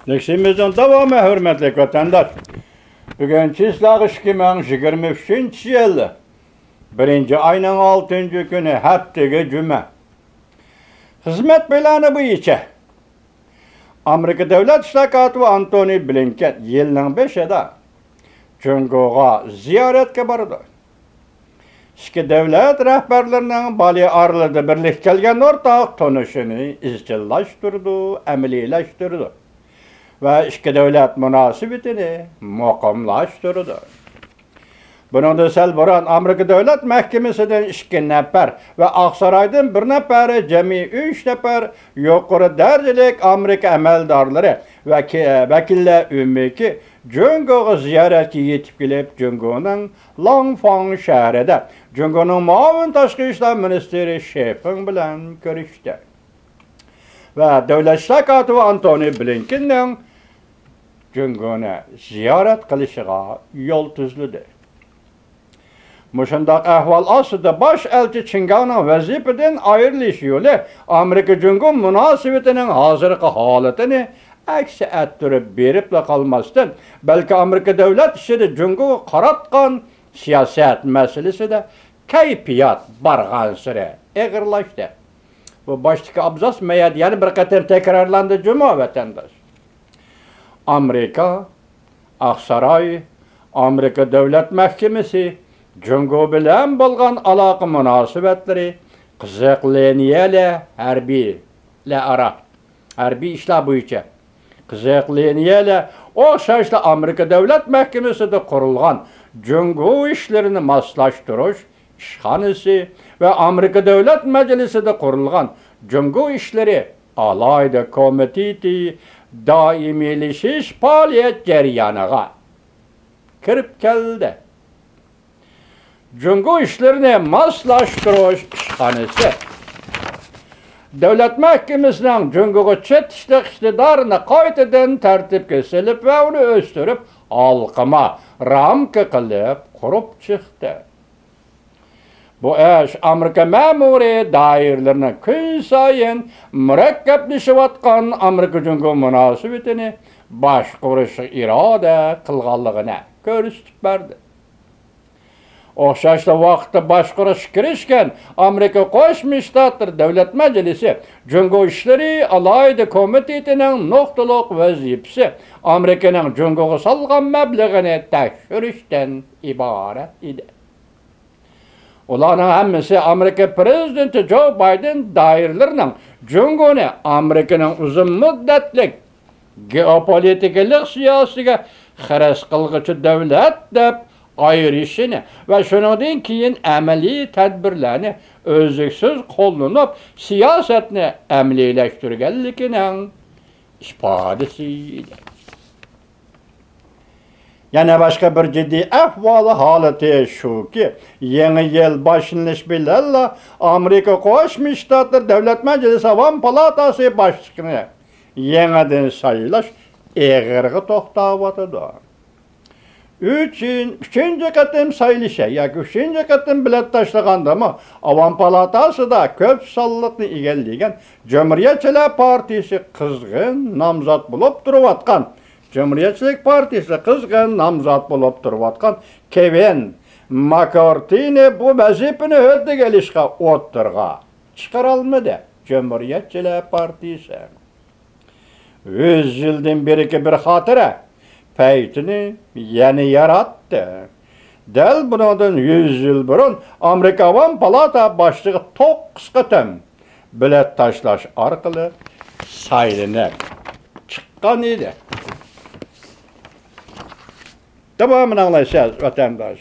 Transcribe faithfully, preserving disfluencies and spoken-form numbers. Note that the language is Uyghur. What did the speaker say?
دەرسىمىزنىڭ داۋامى، ھۆرمەتلىك ۋەتەنداش. بۈگۈن چىسلاغ ئىككى مىڭ يىگىرمە ئۈچىنچى يىل، بىرىنچى ئاينىڭ ئالتىنچى كۈنى، ھەپتىگە جۈمە. خىزمەت پىلانى بويىچە، ئامېرىكا دۆلەت ئىشلار كاتىپى ئانتونى بلىنكېن يىلنىڭ بېشىدا جۇڭگوغا زىيارەتكە بارىدۇ. ئىككى دۆلەت رەھبەرلىرىنىڭ بالى ئارىلىدا بىرلىككە كەلگەن ئورتاق تونۇشىنى ئىزچىللاشتۇرىدۇ، ئەمەلىيلەشتۈرىدۇ ۋە ئىككى دۆلەت مۇناسىۋىتىنى مۇقىملاشتۇرىدۇ. بۇنىڭدىن سەل بۇرۇن ئامېرىكا دۆلەت مەھكىمىسىدىن ئىككى نەپەر ۋە ئاقسارايدىن بىر نەپەر، جەمئىي ئۈچ نەپەر يۇقىرى دەرىجىلىك ئامېرىكا ئەمەلدارلىرى ۋە كە-، ۋەكىللەر ئۆمىكى جۇڭگوغا زىيارەتكە يېتىپ كېلىپ، جۇڭگونىڭ لانفاڭ شەھىرىدە جۇڭگونىڭ مۇئاۋىن تاشقى ئىشلار مىنىستىرى شې فېڭ بىلەن كۆرۈشتى ۋە دۆلەت ئىشلار كاتىپى ئانتونى بلىنكېننىڭ جۇڭگونى زىيارەت قىلىشىغا يول تۈزلىدى. مۇشۇنداق ئەھۋال ئاستىدا باش ئەلچى چېن گاڭنىڭ ۋەزىپىدىن ئايرىلىش يولى ئامېرىكا جۇڭگو مۇناسىۋىتىنىڭ ھازىرقى ھالىتىنى ئەكس ئەتتۈرۈپ بېرىپلا قالماستىن، بەلكى ئامېرىكا دۆلەت ئىچىدە جۇڭگوغا قاراتقان سىياسەت مەسىلىسىدە كەيپىيات بارغانسېرى ئېغىرلاشتى. بۇ باشتىكى ئابزاس مەيەردە يەنە بىر قېتىم تەكرارلاندى جۇمۇ، ۋەتەنداش. ئامېرىكا، ئاقساراي، ئامېرىكا دۆلەت مەھكىمىسى، جۇڭگو بىلەن بولغان ئالاقە مۇناسىۋەتلىرى، قىزىق لىنىيەلەر، ھەربىيلەر ئارا، ھەربىي ئىشلار بويىچە قىزىق لىنىيەلەر، ئوخشاشلا ئامېرىكا دۆلەت مەھكىمىسىدە قۇرۇلغان جۇڭگو ئىشلىرىنى ماسلاشتۇرۇش ئىشخانىسى ۋە ئامېرىكا دۆلەت مەجلىسىدە قۇرۇلغان جۇڭگو ئىشلىرى ئالاھىدە كومىتېتى دائىمىيلىشىش پائالىيەت جەريانىغا كىرىپ كەلدى. جۇڭگو ئىشلىرىنى ماسلاشتۇرۇش ئىشخانىسى دۆلەت مەھكىمىسىنىڭ جۇڭگوغا چېتىشلىق ئىقتىدارىنى قايتىدىن تەرتىپكە سېلىپ ۋە ئۇنى ئۆستۈرۈپ، ھالقىما رامكا قىلىپ قۇرۇپ چىقتى. بۇ ئىش ئامېرىكا مەمۇرىي دائىرىلىرىنىڭ كۈنسايىن مۇرەككەپلىشىۋاتقان ئامېرىكا جۇڭگو مۇناسىۋىتىنى باشقۇرۇشقا ئىرادە قىلغانلىقىنى كۆرسىتىپ بەردى. ئوخشاشلا ۋاقىتتا باشقۇرۇشقا كىرىشكەن ئامېرىكا قوشما شتاتلىرى دۆلەت مەجلىسى جۇڭگو ئىشلىرى ئالاھىدە كومىتېتىنىڭ نۇقتىلىق ۋەزىپىسى ئامېرىكىنىڭ جۇڭگوغا سالغان مەبلىغىنى تەكشۈرۈشتىن ئىبارەت ئىدى. ئۇلارنىڭ ھەممىسى ئامېرىكا پىرېزىدېنتى جو بايدېن دائىرىلىرىنىڭ جۇڭگونى ئامېرىكىنىڭ ئۇزۇن مۇددەتلىك گېئوپولىتىكىلىق سىياسىتىگە خىرىس قىلغۇچى دۆلەت دەپ ئايرىشىنى ۋە شۇنىڭدىن كېيىن ئەمەلىي تەدبىرلەرنى ئۈزلۈكسىز قوللىنىپ، سىياسەتنى ئەمەلىيلەشتۈرگەنلىكىنىڭ ئىپادىسى ئىدى. يەنە باشقا بىر جىددىي ئەھۋال ھالىتى شۇكى، يېڭى يىل باشلىنىش بىلەنلا ئامېرىكا قوشما شتاتلىرى دۆلەت مەجلىسى ئاۋام پالاتاسى باشلىقىنى يېڭىدىن سايلاش ئېغىرغا توختاۋاتىدۇ. ئۈچىن-، ئۈچىنچى قېتىم سايلىشى ياكى ئۈچىنچى قېتىم بېلەت تاشلىغاندىمۇ ئاۋام پالاتاسىدا كۆپ سانلىقنى ئىگىلىگەن جۇمھۇرىيەتچىلەر پارتىيىسى قىزغىن نامزات بولۇپ تۇرۇۋاتقان، جۇمھۇرىيەتچىلىك پارتىيىسى قىزغىن نامزات بولۇپ تۇرۇۋاتقان كېۋىن ماككارتىنى بۇ ۋەزىپىنى ھۆددىگە ئېلىشقا ئوتتۇرىغا چىقىرالمىدى. جۇمھۇرىيەتچىلەر پارتىيىسى يۈز يىلدىن بېرىكى بىر خاتىرە پەيتىنى يەنە ياراتتى. دەل بۇنىڭدىن يۈز يىل بۇرۇن ئامېرىكا ئاۋام پالاتا باشلىقى توققۇز قېتىم بېلەت تاشلاش ئارقىلىق سايلىنىپ چىققان ئىدى. داۋامىنى ئاڭلايسىز، ۋەتەنداش.